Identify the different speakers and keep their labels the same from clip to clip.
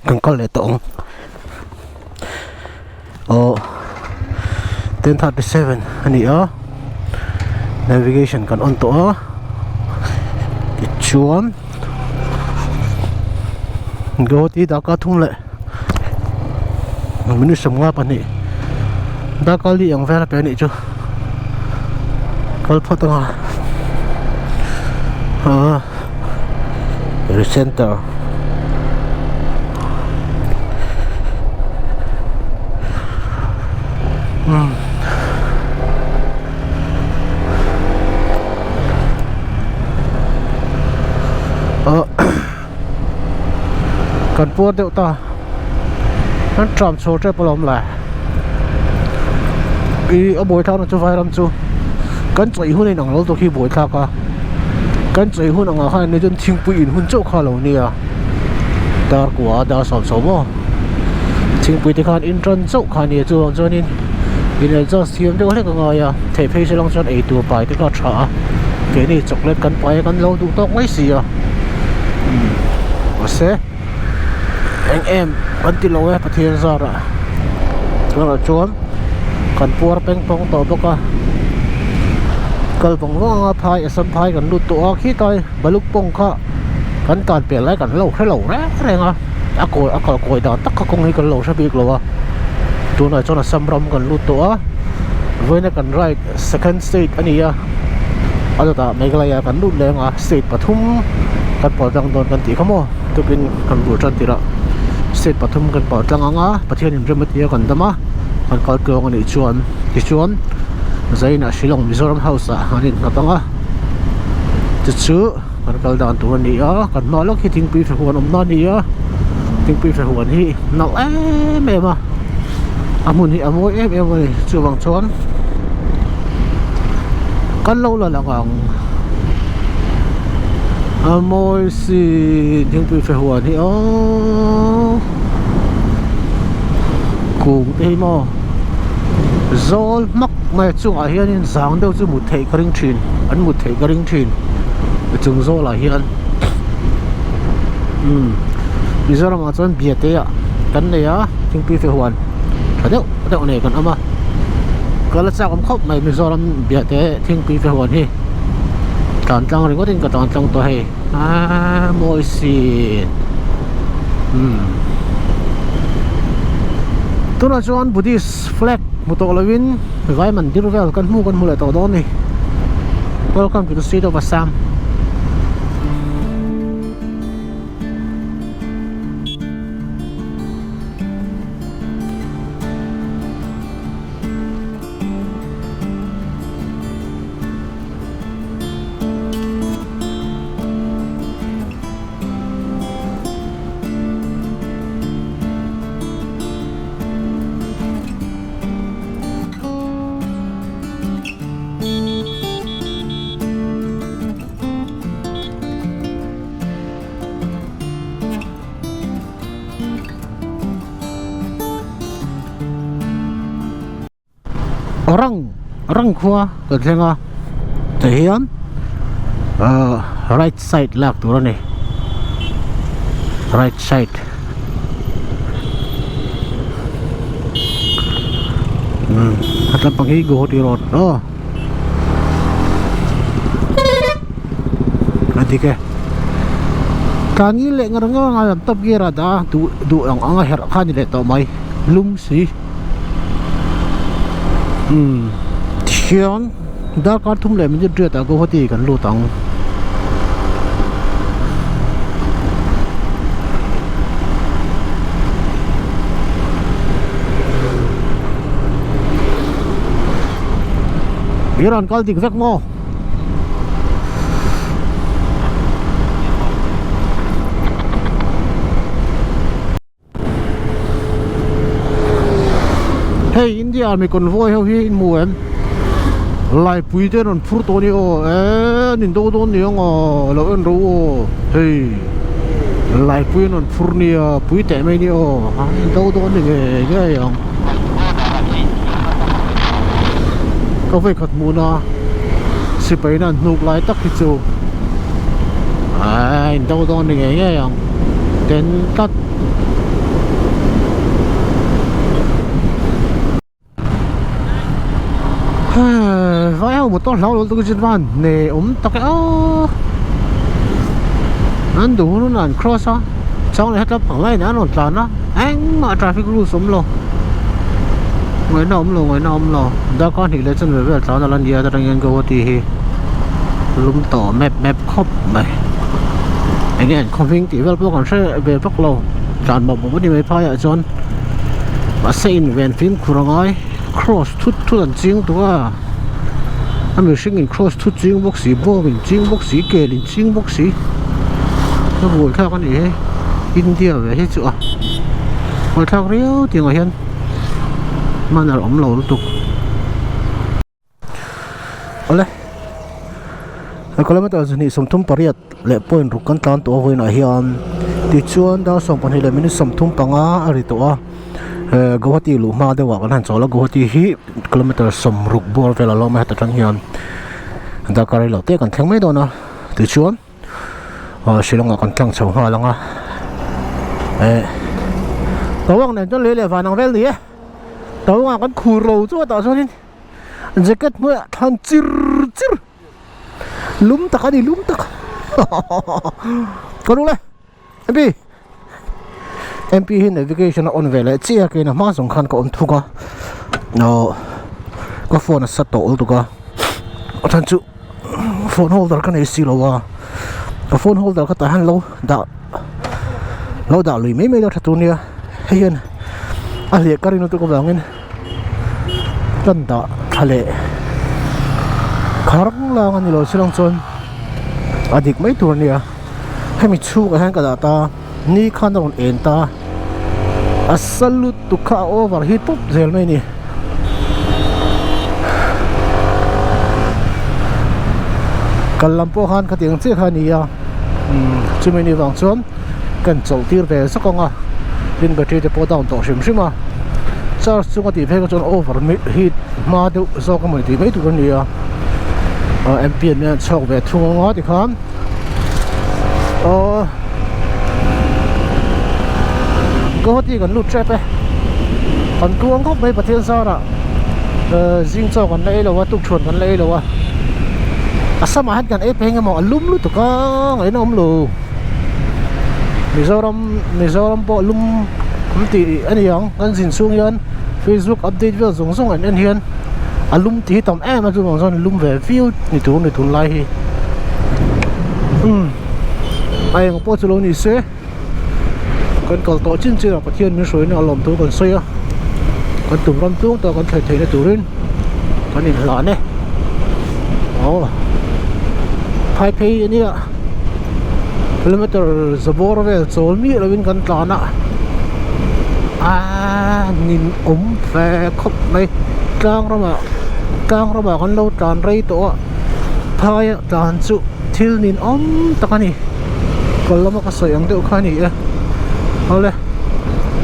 Speaker 1: Kan kal leh tawh ang aw 10:37 a ni a navigation kan on tawh a tichuan Guwahati Dhaka thum leh minute 52 Dhaka li ang vel a pe a nih chu kal phawt ang a ah. Center umm ah kan puar deuh ta an tram chho tep alawm le ih a buaithlak na chu vairam chu kan chawih hun a inang lo tawh khi buaithlak a kan chawih hun angah khan ni chuan thingpui in hun chauh kha a lo nia dar kua a dar sawm sawm aw thingpui te khan in tan chauh kha a nia chuvang chuanin in adjust thiam deuh hlek a ngai a theih phei se lang chuan eitur pai te kha a tha a keini chocolate kan pai a kan lo duh tawk mai si a mahse eng em kan ti lo e Pathian zarah tunah chuan kan puar peng pawng tawh bawk a kal vang vang anga phai Assam phai kan lut tawh a khitlai baluk pawng kha kan tan piah lai kan lo hre lo reng reng a a kawi a kal kawi dan tak kha kawng hi kan lo hre bik lo a tunah chuan Assam ram kan lut tawh a vawiina kan ride second state a ni a a dawtah Meghalaya kan lut leng a state pathum kan pawh tlang dawn kan tih kha maw tukin kan bul tan tirh ah state pathum kan pawh tlang ang a Pathian in rem a tia kan dam a kan kal tluang a nih chuan tichuan Zainah Shillong Mizoram house ah an innghat ang a chu chu kan kal dan tur a ni a kan hma lawk hi thingpui fe huan awmna a ni a thingpui fe huan hi nalh em em a a hmun hi a mawi em em a ni chuvang chuan kan lo la lang ang a mawi si thingpui fe huan hi aww kung te hi maw zawl hmak mai a chungah hianin zang deuh chu mut theih ka ring thin an mut theih ka ring thin a chung zawlah hian umm Mizoramah chuan biate ah kan nei a thingpui fe huan tha deuh deuh nei kan awm a ka la chak awm khawp mai Mizoram biate thingpui fe huan hi tlan tlang ringawt in ka tlan tlang tawh hei aaa mawi sin umm tunah chuan Buddhist flag hmu tawh lovin vai mandir vel kan hmu kan hmu leh tawh dawn a ni welcome to the state of Assam. Rang rang khua kan thleng a tah hian ahh right side lak tur a ni right side umm a tlampang hi Guwahati road aw a dik e tlan ngil leh ngar ngar a lam top gear ah dah a duh duh ang ang a herh kha a ni leh tawh mai lum si. Umm tihian darkar thum leh minute riat ah Guwahati kan lut ang. I rawn kal dik vek maw? Hei India army convoy ho hi in hmu em laipui te rawn phur tawh a ni aw eee an in do dawn ni ang aw lo en rawh u aw hei laipui an rawn phur nia pui teh mai ni aw an in do dawn ni ngei ngei ang ka vawikhat hmuhna sipai in an hnuk lai tak hi chu aaa in do dawn ni ngei ngei ang. Ten tlat. Vai ho motor hlau lo lutuk hi chu van hne awm tak e aw an duh hun hun ah an cross a chang leh hetlai pang laiin an rawn tlan a engmah traffic rules awm lo ngaihna awm lo ngaihna awm lo darkar hnih leh chanve vel tlan a la nia atang hian Guwahati hi lum tawh map map khawp mai enge an khaw hming tih vel pawh kan hre ve vak lo tlan mawp mawp a ni mai phaiah chuan mahse inven fimkhur a ngai. Cross thut thut an ching tawh a a mihring in cross thut ching bawk si bawng in ching bawk si kel in ching bawk si a buaithlak a ni he India ve hi chu a buaithlak riau tih ang ah hian manner awm lo lutuk. Awle kilometer 238 leh point ruk kan tlan tawh a vawiinah hian tichuan dar 12 leh minute 35 a ri tawh a eh Guwahati luh hma deuhah kan han chawl a Guwahati hi kilometer 60 bawr vel a lo awm a heta tang hian darkar rei loh te kan thleng mai dawn a tichuan ah Shillong ah kan tlang chho nghal ang a eh tawng nen chuan lei leh van ang vel ni e tawng ah kan khur lo chu a tah chuanin. Jacket hnuaiah thlan chir chir lum tak a ni lum tak ka lu le MP MP hi navigation a on ve leh chiah a keina hma zawng khan ka awm thung a aww ka phone a sa tawh lutuk a a chhan chu phone holder ka nei si lo a ka phone holder ka tah hian lo dah lo dah lui mai mai lo tha tur nia hei hian a hliah ka rin lutuk avangin. Kan dah tha leh kharang lang a ni lo chilang chuan a dik mai tur a nia hemi chhungah hian ka dah ta ni khan a rawn en ta a sa lutuk kha a over hi tawp zel mai a ni. Kal lam pawh khan khatiang chiah kha a ni a chumi ni vang chuan kan chawlh tir ve zawk ang a tin battery te pawh down tawh hrim hrim a. Charge chunga tih phei kha chuan over heat hma deuh zawk emaw tih mai tur a ni a ah M P an chhuak ve thung anga tikhan aww Guwahati kan lut tep e kan tluang khawp mai Pathian zarah ehh zing chaw kan la ei lo a tukṭhuan kan la ei lo a a samah hian kan ei phei eng emaw a lum lutuk a ngaihna awm lo. Mizoram Mizoram pawh lum an tih a ni ang kan zin chhung hian facebook update vel zawng zawng an en hian a lum tih hi tam em a chuvang chuan lum ve viau ni tur ni tunlai hi umm a eng pawh chu lo ni se kan kal tawh chin chin ah Pathian min hruaina a lawm thu kan sawi a kan tum ram tlung tak kan thlei theihna turin kan inhlan e aw phai phei a nia. Kilometer za bawr vel chawl miah lovin kan tlan a aaa nin awm ve khawp mai tlang ramah tlang ramah kan lo tlan rei tawh a phaia tlan chu thil nin awm tak a ni kal lama ka sawi ang deuh kha a ni e awle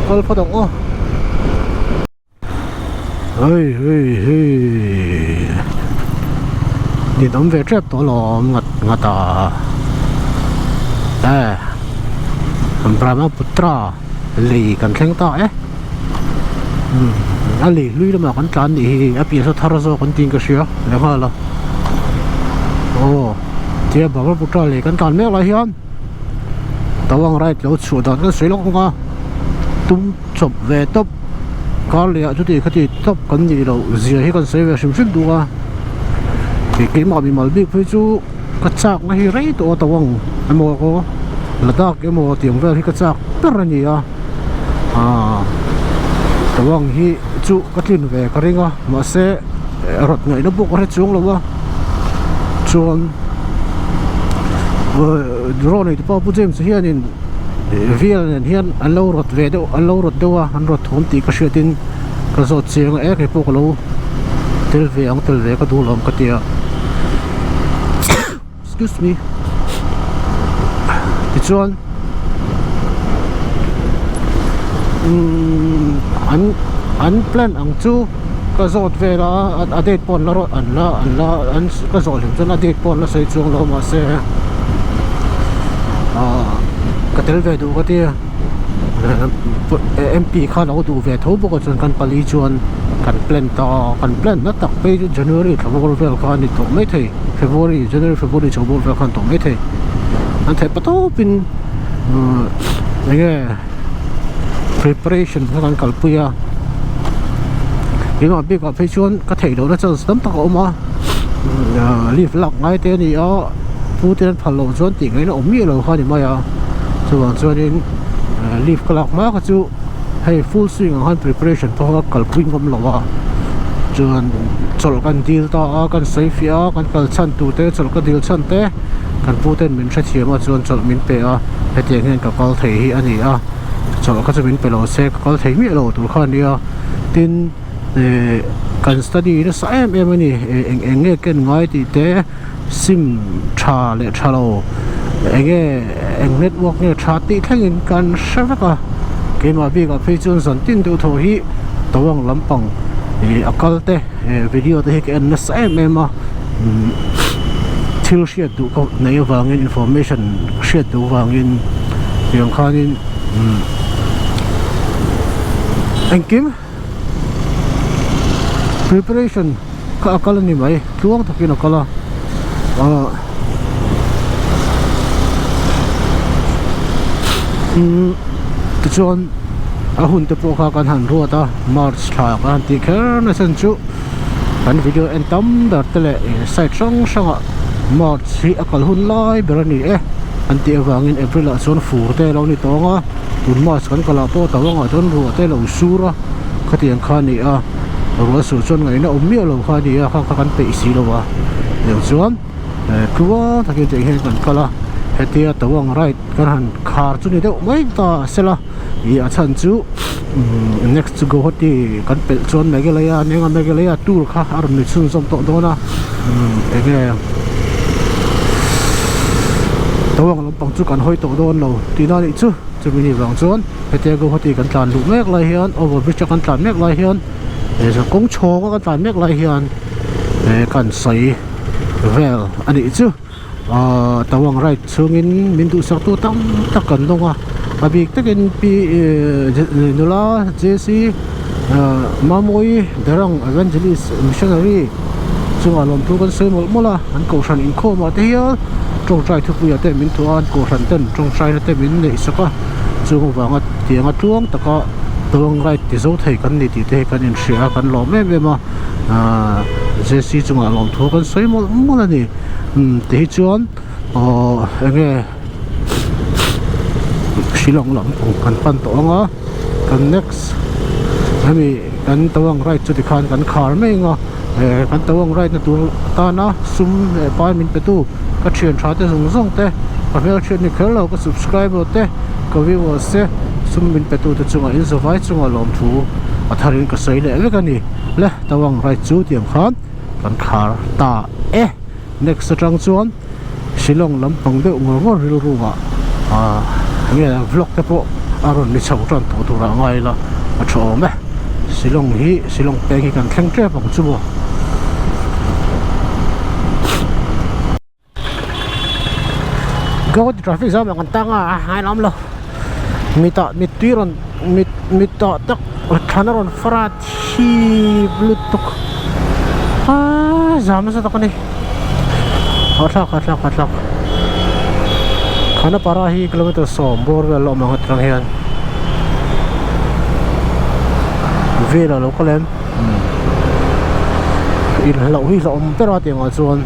Speaker 1: kal phawt ang aw. Hei hei hei nin awm ve tep tawh alawm ngat ngat a e Brahmaputra lei kan thleng ta e umm a lei hlui lamah kan tlan nih hi a pian saw thar zawk an tiin ka hria lehnghal a aw tia Brahmaputra lei kan tlan mek lai hian Tawang ride lo chhuah dan kan sawi lawk ang a tum. Chawp ve tawp kar leh ah chuti khati tawp kan nih loh zia hi kan sawi ve hrim hrim duh a ih keimah mimal bik phei chu ka chak na hi rei tawh a tawng ang emaw aw Ladakh emaw tiang vel hi ka chak ber a ni a ah tawng hi chu ka tlin ve ka ring a mahse rawt ngaihna pawh ka hre chuang lo a chuan draw nei te pawh Pu James hianin. Vial nen hian an lo rawt ve deuh an lo rawt deuh a an rawt thawm tih ka hriatin ka zawt chiang a e kei pawh ka lo tel ve ang tel ve ka duh lo ang ka ti a excuse me tichuan umm an an plan ang chu ka zawt vel a a date pawh an la rawt an la an la an ka zawh hlim chuan a date pawh an la sawi chuang lo mahse. Ahh ka tel ve duh ka tia. MP kha lo duh ve tho bawk a chuan kan pali chuan kan plan ta a kan plan na tak phei chu January thla bawr vel kha a ni tawh maithei February January February chho bawr vel kha a ni tawh maithei an theih patawp in eng nge preparation kha kan kalpui a keimah bik ah phei chuan ka theih lohna chance tam tak a awm a leave lak ngai te a ni a pu te an phal loh chuan tih ngaihna awm miah lo kha a ni mai a chuvang chuanin leave ka lak hma kha chu hei full swing ang khan preparation pawh kha kalpui ngam lo a chuan chawlh kan dil ta a kan sawi fiah a kan kal chhan tur te chawlh ka dil chhan te kan pu ten min hrethiam a chuan chawlh min pe a hetiang hian ka kal thei hi a ni a chawlh kha chu min pe lo se ka kal thei miah lo tur kha a nia tin eh kan study nasa em em a ni eng eng nge ken ngai tih te sim tha leh tha lo eng nge eng network nge tha tih thlengin kan hre vek a keimah bikah phei chuan zan tin deuh thaw hi tawng lampang ih a kal te eh video te hi ka en nasa em em a thil hriat duh ka neih avangin information hriat duh avangin tiang khanin engkim preparation kha a kal a ni mai tluang takin a kal a ah umm tichuan a hun te pawh kha kan han ruat a march thla kan han tih kher nasa chu. Kan video en tam ber te leh site hrang hrang ah March hi a kal hun lai ber a ni e an tih avangin April ah chuan fur te alo ni tawng a tun March kan kal ah pawh tawng ah chuan ruah te alo sur a khatiang kha a ni a ruah sur chuan ngaihna awm miah lo kha a ni a kha kha kan peih si lo a tiang chuan tluang takin tiang hian kan kal a hetia tawng ride kan han khar chu ni deuh mai ta sela ih a chhan chu umm next chu Guwahati kan pelh chuan Meghalaya a nia Meghalaya tour kha a rawn ni chhunzawm tawh dawn a umm enge tawng lampang chu kan hawi tawh dawn lo tihna a nih chu chumi ni vang chuan hetia Guwahati kan tlan luh mek lai hian over bridge a kan tlan mek lai hian kawng chhawng a kan tlan mek lai hian kan sawi vel a nih chu. Ahh tawang ride chhungin min duhsak tu tam tak kan dawng a a bik takin pi ehh nula Jessie ahh Mamawii Darang Evangelist Missionary chungah lawmthu kan sawi mawlh mawlh a an kohhran inkhawm ah te hian tawngtai thupui ah te min thuah a an kohhran ten tawngtaina te min neih sak a chung avanga tianga tluang taka tawang ride ti zo thei kan ni tih te hi kan inhria a kan lawm em em a ahh Jessie chungah lawmthu kan sawi mawlh mawlh a ni. Umm ti hi chuan aww enge Shillong lam kan pan tawh ang a kan next hemi kan tawang ride chu tikhan kan khar mai ang a eh kan tawang ride na tur atana sum leh pai min pe tu ka thian tha te zawng zawng te ka hmelhriat ni kher lo ka subscriber te ka viewers te sum min pe tu te chungah in zavai chungah lawmthu a tharin ka sawi leh vek a ni le tawang ride chu tiang khan. Kan khar ta e. Next atang chuan Shillong lampang deuh ngawr ngawr rilru ah ah enge vlog te pawh a rawn ni chho tan tawh tur ah ngai ila a tha awm e. Shillong hi Shillong peng hi kan thleng tep ang chu maw. Goa traffic jam ah kan tang a a inawm lo mitah mittui rawn mit mitah tak thlan a rawn far a thip lutuk aaaa zam nasa tak a ni hahthlak hahthlak hahthlak Khanapara hi kilometer sawm bawr vel a awm ang aṭang hian vel a lo kal em. Inhlauh hi hlauhawm ber a tiangah chuan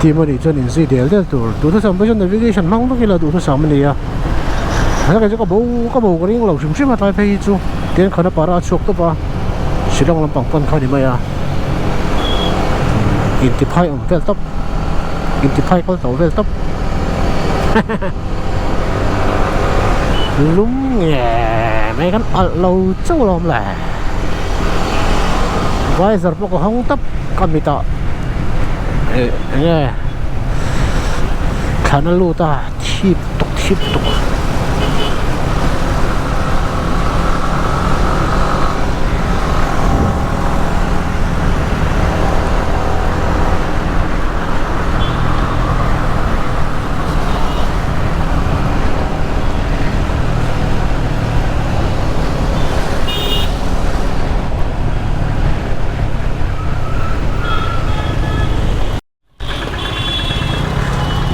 Speaker 1: team anih chuan inzui del del tur duhthusam pawh chuan navigation hmang vek ila duhthusam a ni a kei chu ka bo ka bo ka ring lo hrim hrim a tlai phei hi chu tian Khanapara a chhuak tawp a Shillong lampang pawn kha a ni mai a intiphai awm vel tawp intiphai kal tawh vel tawp lum nge mai kan alh lo chauh alawm le visor pawh ka hawng tawp ka mitah eh eng nge thlan a lut a thip tuk thip tuk.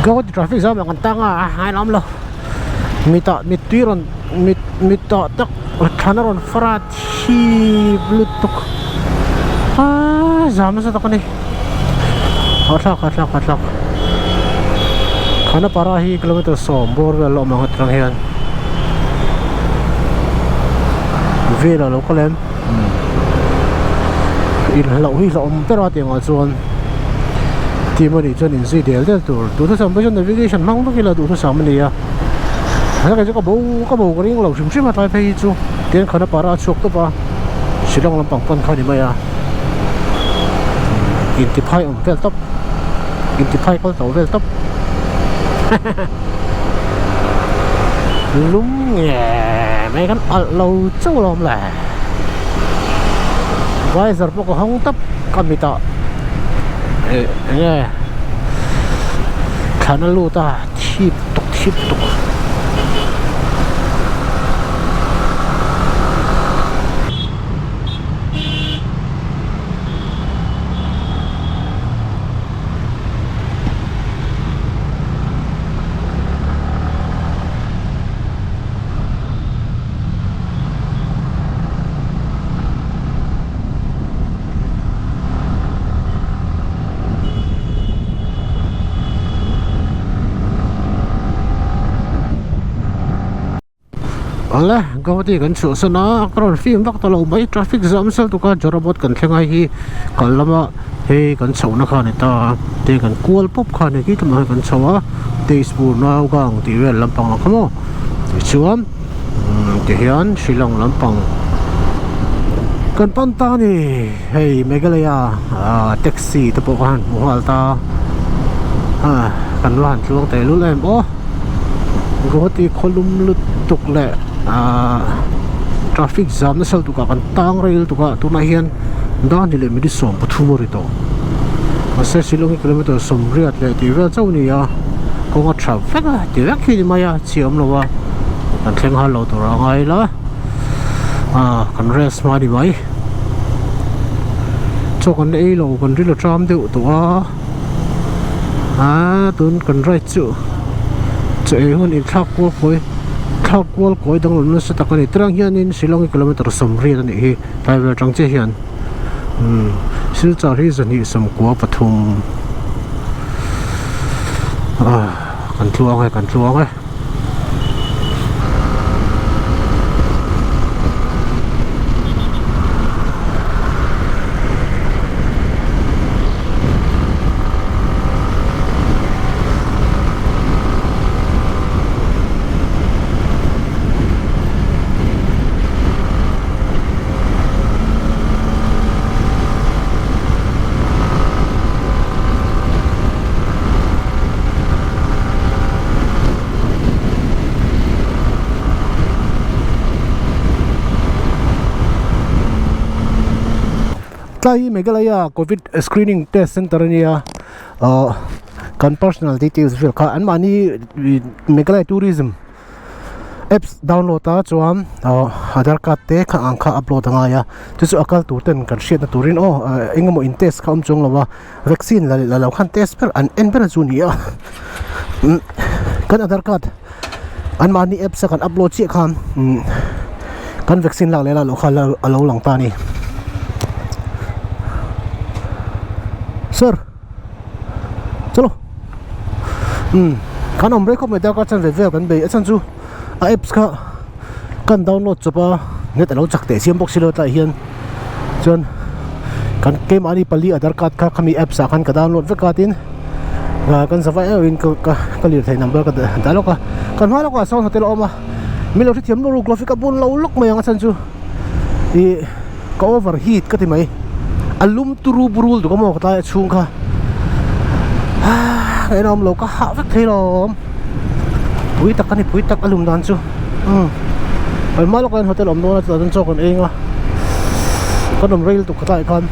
Speaker 1: Guwahati traffic jam ah kan tang a a inawm lo mitah mittui rawn mit mitah tak thlan a rawn far a thip lutuk aaaa zam nasa tak a ni hahthlak hahthlak hahthlak Khanapara hi kilometer sawm bawr vel a awm ang aṭang hian vel a lo kal em inhlauh hi hlauhawm ber a tiangah chuan team anih chuan inzui del del tur duhthusam pawh chuan navigation hmang vek ila duhthusam a ni a kei chu ka bo ka bo ka ring lo hrim hrim a tlai phei hi chu tian Khanapara a chhuak tawp a Shillong lampang pawn kha a ni mai a intiphai awm vel tawp intiphai kal tawh vel tawp lum nge mai kan alh lo chauh alawm le visor pawh ka hawng tawp ka mitah eh eng nge thlan a lut a thip tuk thip tuk. Awle Guwahati kan chhuahsan a ka rawn film vak ta lo mai traffic jam sel tuk a Jorabot kan thleng a hei hi kal lama hei kan chhohna kha a ni ta a te kan kual pawp kha a ni khi tlumah hian kan chho a Tezpur Naugang tih vel lampang ang kha maw tichuan tihian Shillong lampang kan pan ta a ni hei Meghalaya ah taxi te pawh ka han hmu nghal ta a kan la han tluang tehlul em aw. Guwahati khawlum lutuk leh ahh traffic jam nasa lutuk ah kan tang rei lutuk a tunah hian dan hi leh minute 13 a ri tawh mahse Shillong hi kilometer 80 leh tih vel chauh a ni a kawng a tha vek a ti vek hi a ni mai a chhi a awm lo a kan thleng hal lo tur a ngai ila ahh kan rest hma a ni mai chaw kan ei lo kan ril a tram deuh tawh a. Aaa tun kan ride chu chaw ei hun inthlak kual kawi thlak kual kawi danglam nasa tak a ni tirang hianin Shillong hi kilometer 80 a nih hi tlai vel atang chiah hian umm Silchar hi 293 ah kan tluang e kan tluang e. Tlai hi Meghalaya covid screening test center a nia ahh kan personal details vel kha anmahni Meghalaya tourism apps download a chuan ahh aadhar card te kha ang kha upload a ngai a chu chu a kal tur ten kan hriatna turin aw eng emaw in test kha awm chuang lo a vaccine la la lo khan test ber an en ber chu a ni a umm kan aadhar card anmahni apps a kan upload chiah khan umm kan vaccine lak leh lah loh kha a lo lang ta a ni sir. Chalo umm kan awm rei khawp mai darkar chanve vel kan bei a chhan chu a apps kha kan download chawp a net alo chak teh chiam bawk si lo tlaiah hian chuan kan keimahni pali aadhar card kha khami apps ah khan ka download vek a tin ah kan zavai em em in ka ka lirthei number ka dah lawk a kan hma lawkah sawn hotel a awm a min lo hrethiam lutuk glove hi ka bun lo lawk mai ang a chhan chu ih. Ka over heat ka ti mai a lum turu burul duk a maw ka tlai a chhung kha ah ka inawm lo ka hah vek thei lawm pui tak a ni pui tak a lum dan chu umm kan hma lawkah hian hotel awm dawn a chutah chuan chaw kan eng a kan awm rei lutuk ka tlaiah khan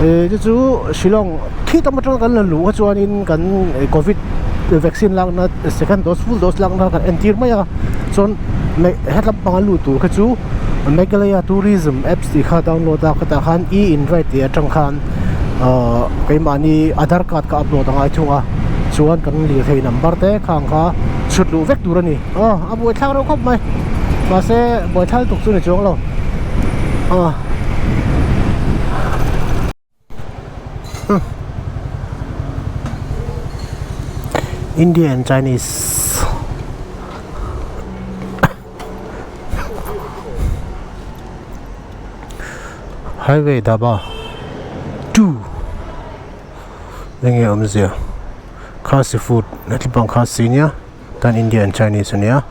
Speaker 1: eh chu chu Shillong khi tam atanga kan la luh kha chuanin kan covid vaccine lakna second dose full dose lakna kan entir mai a chuan hetlai panga lut tur kha chu. Meghalaya tourism apps tih kha download a khatah khan e invite tih atang khan ahh keimahni aadhar card kha upload a ngai thung a. Chuan kan lirthei number te khang kha chhut luh vek tur a ni. Aw a buaithlak reuh khawp mai. Mahse buaithlak lutuk chu ni chuang lo. Aw. India and Chinese. Highway dhaba 2 enge awmzia khasi food hetli pang khasi nia tan India and Chinese ania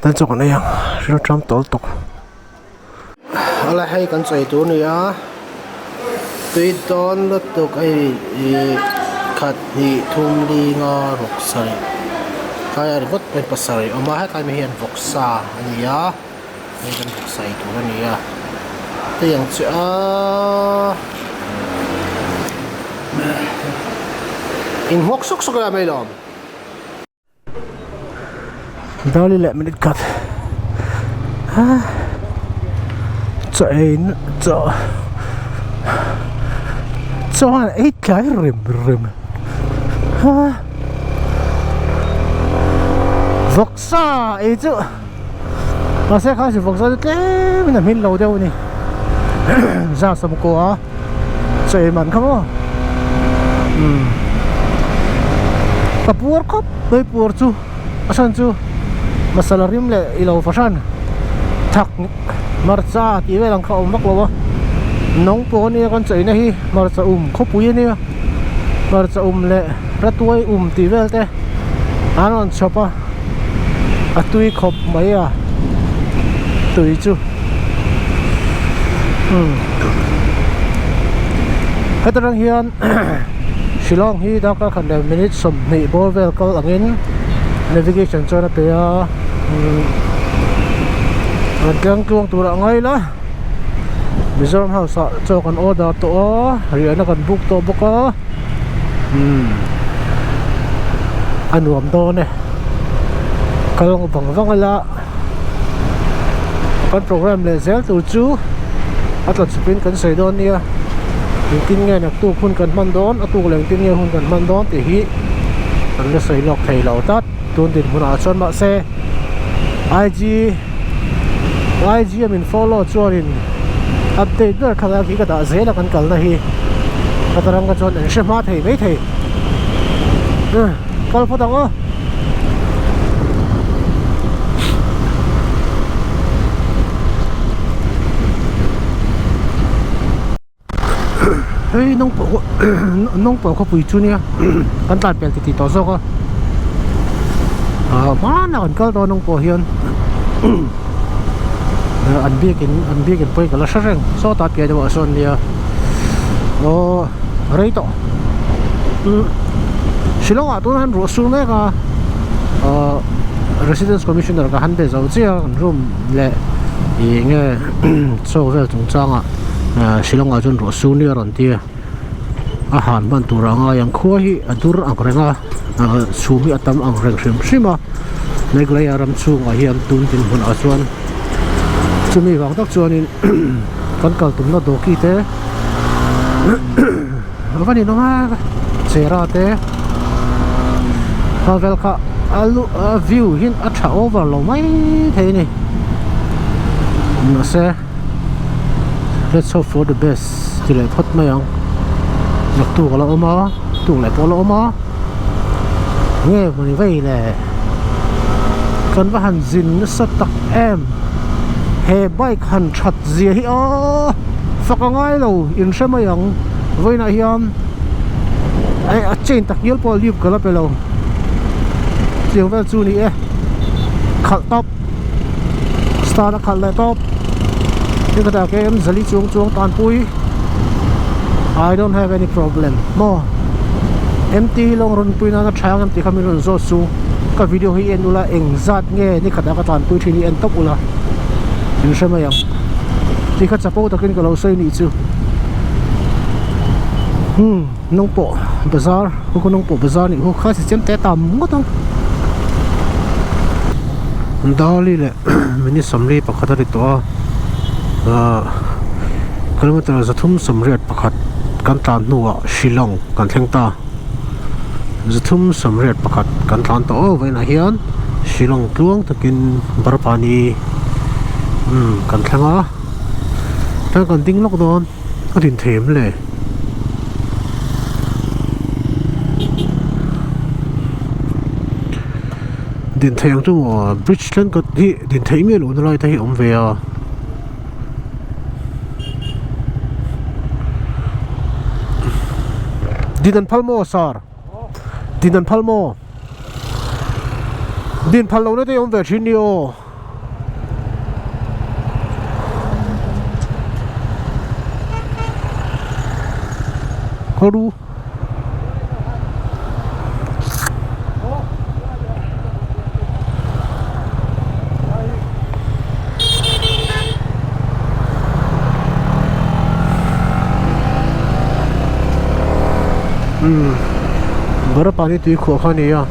Speaker 1: tan chaw kan ei ang rilṭam tawl tawk. Ala hei kan chawi tur a ni a tui dawn lutuk hei ih khat hnih thum li nga rawk sarih tlai ah ringawt pawhin pasarih a awm a hetlai mai hian vawksa a ni a hei kan vawksa ei tur a ni a hei ang chu aaa inhawk sawk sawk a mai lawm. Dali leh minute khat chaw ei chaw chuan ei tlai rem rem vawksa ei chu mahse kha si vawksa chu tlem in a hmin lo deuh a ni za sawmkua chaw ei man kha maw umm ka puar khawp mai puar chu a chhan chu masala rim leh ilo fahran thak hmarcha tih vel ang kha a awm vak lo a nawng pawh ania kan chaw eina hi hmarcha um khawpui ania hmarcha um leh ratuai um tih vel te an rawn chhawp a a tui khawp mai a tui chu umm heta tang hian Shillong hi darkar khat leh minute 20 bawr vel kal angin navigation chuan a pe a umm an tlang tluang tur ah ngai ila Mizoram house ah chaw kan order tawh a riahna kan book tawh bawk a umm a nuam dawn e kal vang vang ila kan program leh zel tur chu a tla chhupin kan sawi dawn nia engtin nge naktuk hun kan hman dawn a tuk leh engtin nge hun kan hman dawn tih hi kan la sawi lawk thei lo tlat tun dinhmunah chuan mahse IG IG a min follow chuanin update ber thlalak hi ka dah zel a kan kalna hi ka taranga chuan an hre hma thei maithei kal phawt ang aw. Hei nawng pawh nawng pawh khawpui chu nia kan tlan pel titih tawh zawk a ah hmanah kan kal dawn nawng pawh hian an biakin an biakin pawhin ka la hre reng sawtah piah deuhah sawn nia aw rei tawh Shillong ah tunah hian ruah sur mek a ahh residence commissioner ka han be zo chiah a kan room leh ih eng nge chaw vel chungchang ah Shillong ah chuan ruah sur ni a rawn ti a a han hman tur a ngai ang khua hi a dur ang reng a ahh chhum hi a tam ang reng hrim hrim a Meghalaya ram chhungah hian tun dinhmun ah chuan chumi vang tak chuanin kan kal tumna dawki te. A va ninawm a chera te kha vel kha a lu a view hi a tha over lo mai thei a ni mahse let's hope for the best ti leh phawt mai ang naktuk a la awm a tuk leh pawh a la awm a nge mawni vei le kan va han zin nasa tak em he bike han that zia hi aw fak a ngai lo in hre mai ang vawiinah hian eh a chain tak ngial pawh lip ka la pe lo tiang vel chu ni e khalh tawp start a khalh leh tawp nikhatah km zali chuang chuang tanpui I don't have any problem maw mt lawng rawn pui nana tha ang em tih kha min rawn zawt chu ka video hi en ula eng zat nge nikhatah ka tanpui thin hi en tawp ula in hre mai ang tih kha chapo takin ka lo sawi nih chu hmm nang pawh bazar khu khu nang pawh bazar nih khu kha si chiam te tam ngawt ang Dali leh minute 41 a ri tawh a ahh kilometer 381 kan tlan hnuah Shillong kan thleng ta. Zathum sawmriat pakhat kan tlan tawh aw vawiinah hian Shillong tluang takin Barapani umm kan thleng a tlai kan ding lawk dawn a din thei em le? Din thei ang chu maw bridge thenkhat hi din theih miah lohna lai te hi a awm ve a. Din an phal maw sir? Din an phal maw? Din phal lohna te awm ve thin ni aw. Khaw Umm Barapani tui khuah kha a ni a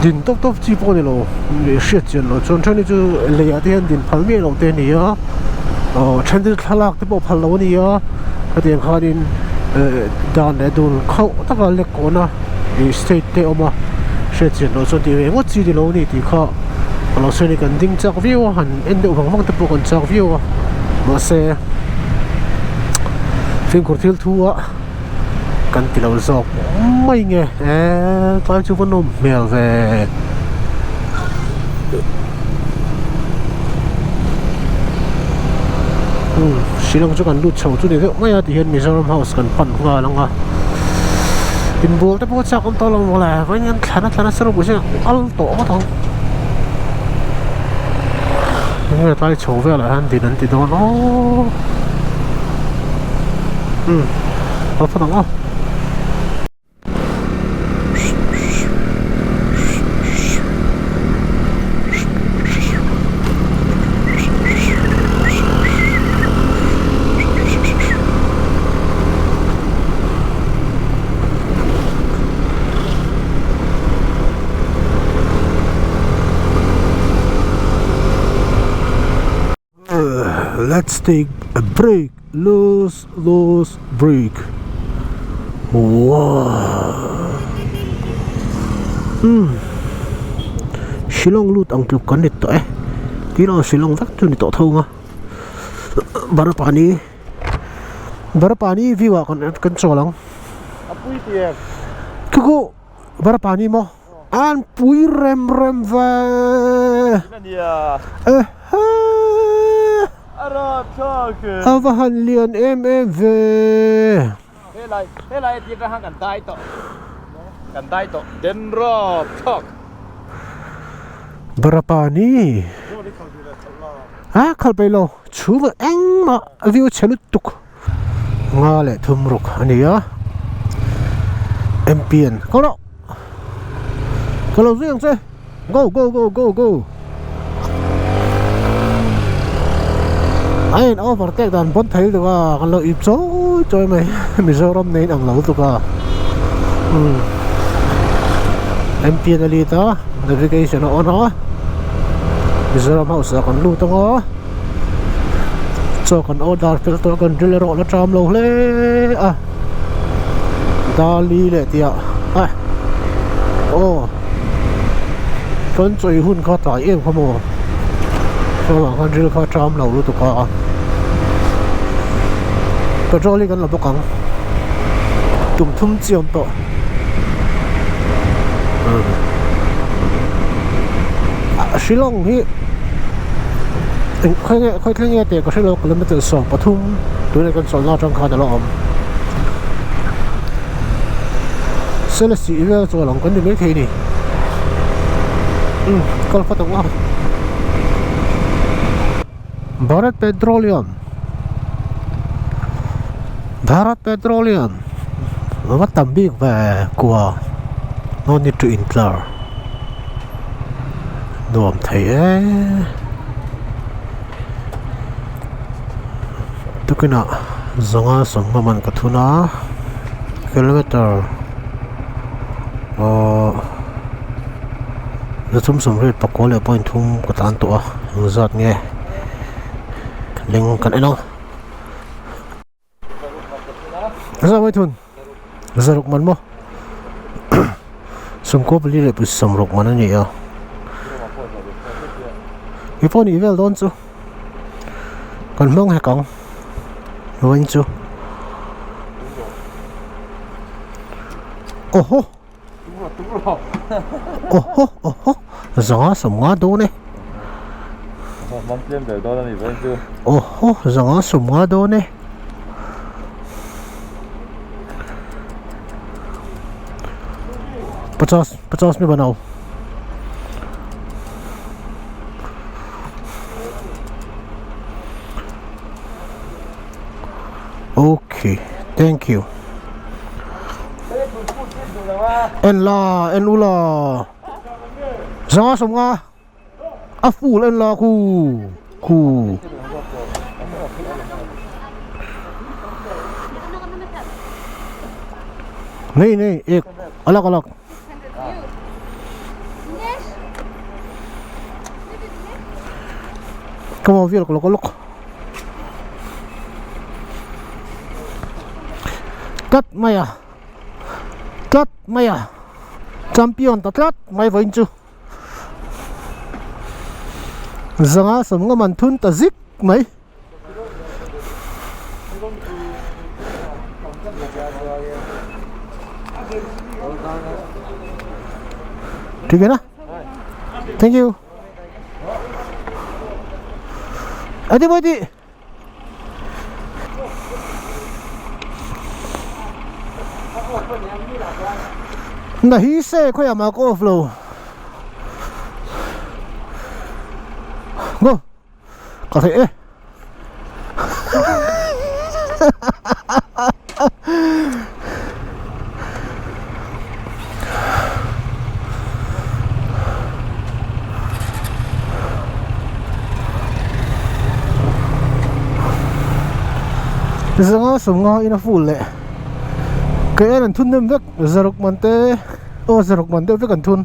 Speaker 1: din tawp tawp chi pawh a ni lo leh hriat chian loh chuan then hi chu lei ah te hian din phal miah loh te a ni a aw then te chu thlalak te pawh phal loh a ni a hetiang khanin eh dan leh dul khauh taka lek kawhna ih state te a awm a hriat chian loh chuan tih ve ngawt chi ni lo a ni tih kha ka lo sawi a ni kan ding chak viau a han en deuh vang vang te pawh kan chak viau a mahse fimkhur thil thu a kan ti lo zawk mai nge eee tlai chu va nawm hmel ve. Umm Shillong chu kan lut chho chu ni deuh mai a tihian Mizoram house kan pan nghal ang a inbual te pawh a chak awm tawh lo mawle vawiin hian thlan a thlan a saruh pawh al tawh ngawt ang enge tlai chho velah hian din an ti dawn aw umm a phawt ang aw. Let's take a break loose loose break wow umm Shillong lut ang tluk kan ni tawh e tilo Shillong vek chu ni tawh tho ang a Barapani Barapani view ah kan chawl ang Khaw Barapani maw. An pui rem rem ve. A va han lian em em ve. Barapani a khal peih lo chhung engmah view chhe lutuk. Nga leh thum ruk a ni a M P an ko rawh ka lo zui ang che go go go go go a in overtake dan pawn thei lutuk a kan lo ip chawi chawi mai Mizoram nen ang lo lutuk a umm M P an a lead a navigation a on a Mizoram house ah kan lut ang a. Chaw kan order fel tawh a kan ril erawh la ṭam lo hle a dali leh tih ah ah aw kan chawi hun kha tlai em kha maw chuvang khan ril kha ṭam lo lutuk a petrol hi kan la bawk ang tum thum chi awm tawh Shillong hi eng khawi nge khawi thleng nge tih ka hrelo kilometer 13 tunah kan chawlhna atang khan alo awm Selesih vel chawl ang kan ni maithei a ni umm kal phawt ang a Bharat Petroleum Bharat Petroleum va tam bik ve kua no need to intlar. Nuam thei e tukinah zawnga sawmhma man ka thun a kilometer aww za thum sawmriat pakua leh point thum ka tlan tawh a engzat nge leng kan en ang. Zah mai thun zaruk man maw. Sawmkaw pali leh sawmruk man a ni a. Hi pawh nih vel dawn chu kan hmang hek ang vawiin chu. Awhaw awhaw awhaw zanga sawmnga dawn e. Awhaw zanga sawmnga dawn e. Pachas pachas mi banao okay thank you en la en ula zanga sawmnga a full en la khu khu nei nei ek alak alak come on vel lawk lawk tlat mai a tlat mai a champion ta tlat mai vawiin chu. Zanga sawmnga man thun ta zik mai. ठीक है ना thank you अरे Modi Nahi se khawiah mah ka off lo Go Ka theih e Zanga sawmnga in a full leh kei en an thun nem vek zaruk man te aw zaruk man deuh vek an thun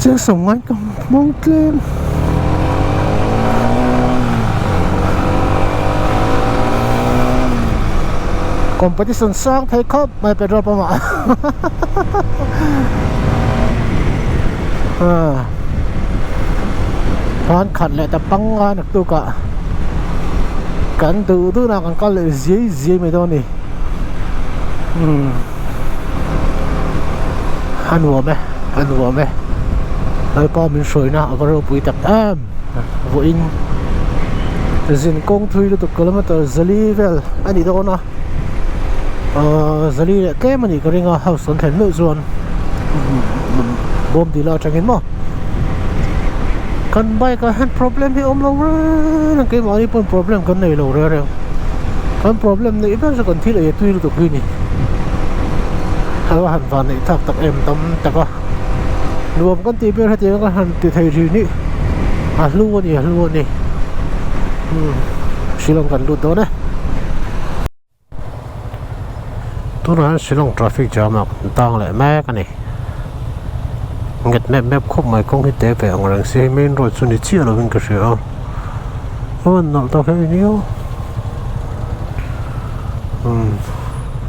Speaker 1: chiang sawmnga in ka hmang tlem. Competition sang thei khawp mai petrol pump ah Khan khat leh ta panga naktuk ah kan duh duh na kan kal leh ziai ziai mai dawn a ni umm a nuam e a nuam e Lalpa min hruaina a va ropui tak em vawiin zin kawng thui lutuk kilometer zali vel a ni dawn a. Ahh zali leh tlem a nih ka ring a house kan thlen meuh chuan bawm dil atangin maw kan bike ah hian problem hi a awm lo reng reng keimahni pawn problem kan nei lo reng reng kan problem neih ber chu kan thil ei a tui lutuk hi a ni a va han van neih thlak tak em tam tak a nuam kan tih ber hetiang ka han ti thei thin hi a hlu a ni a hlu a ni umm Shillong kan lut dawn e. Tunah hian Shillong traffic jam ah kan tang leh mek a ni. Nghet mep mep khawp mai kawng hi te ve ang reng si hei main road chu ni chiah lovin ka hria a. A nalh tak hei nia. Umm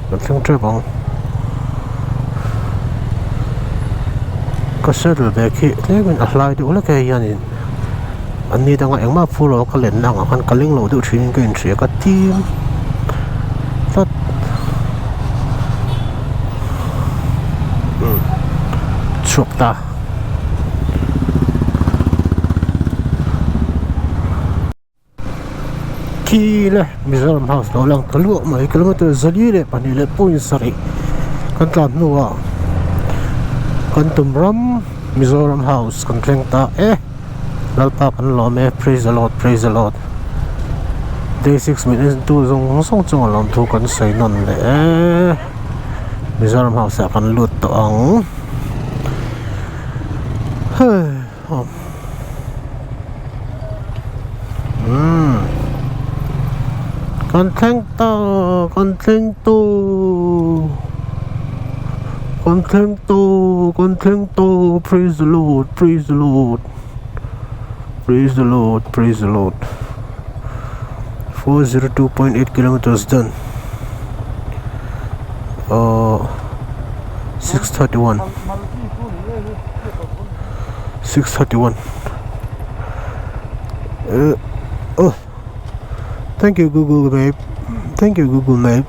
Speaker 1: kan thleng tep ang. Ka saddle bag hi tlemin a hlai deuh hlek hei hianin an ni danga engmah phur lo a ka lenna angah khan ka leng lo deuh thinin ka inhria ka tim tlat umm chhuak ta. Khi le Mizoram House lo lang ta luah mai kilometer zali leh pahnih leh point sarih kan tlan hnuah kan tum ram Mizoram House kan thleng ta e Lalpa kan lawm e praise the Lord praise the Lord day 6 minute tu zawng zawng chunga lawmthu kan sawi nawn leh e Mizoram House ah kan lut tawh ang hei. Umm kan thleng ta kan thleng ta kan thleng ta kan thleng ta praise the lord praise the lord praise the lord praise the lord 402.8 kilometers done ahh. 6:31 6:31 uh, oh thank you Google Map thank you Google Map.